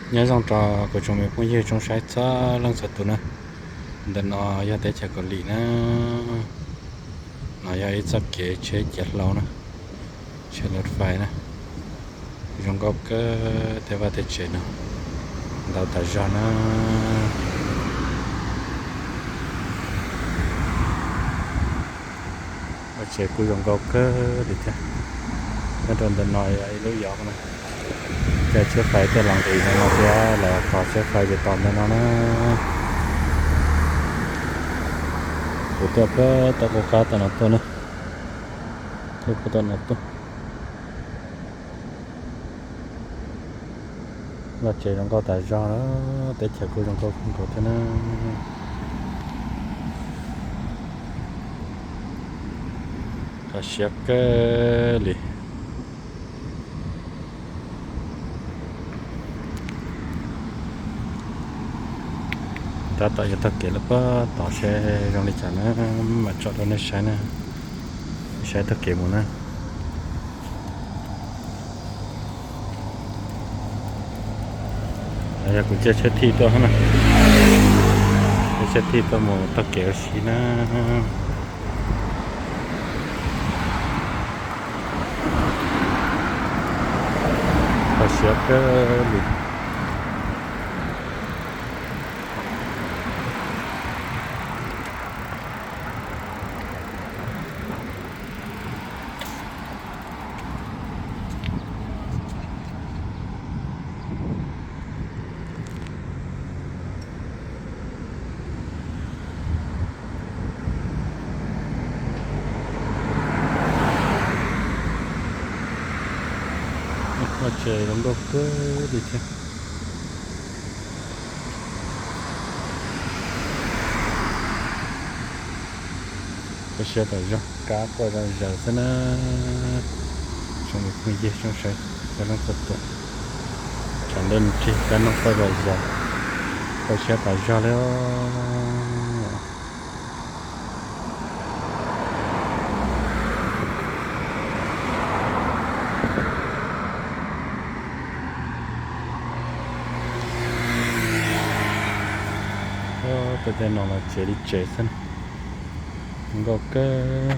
Nyob zoo rau kuv tsoom me phooj ywg tsoom saib txhua leej txhua tus na. Ntawm no yog teb chaws Kaus Lim na. No yog ib txoj kev tsheb ciav hlau na, tsheb lawv fais na. Zoo nkauj kawg tej vaj tej tsev no, ntau tas zog na. Vaj tsev kuj zoo nkauj kawg li thiab. Nyob rau ntawm no yog ib lub yos na, caij tsheb fais tej los nqis no thiab los tos tsheb fais ces tos ntawm no na. Kuv tuaj pem toj qub qab tom no tuaj na, tuaj pem tom no tuaj. Vaj tsev zoo nkauj tas zog, teb chaws kuj zoo nkauj kawg nkaus thiab na. Kho siab kawg li. Tab tom yuav taug kev lawm pob, tos seb zoo li cas na, mam tsom rau nej saib na, saib taug kev mus na. Yog kuv caij tsheb thij tuaj na, caij tsheb thij tuaj mus taug kev ua si na. Kho siab kawg li. Vaj tsev zoo nkauj kawg li thiab. Kho siab tas zog, kab quaj zom zaws xwb na. Tsoom me phooj ywg tsoom saib txhua leej txhua tus, tsam ntej mus txog kab noog quaj zom zaws, kho siab tas zog li os. Tej no los tsev li tsev xwb na, nkauj kawg.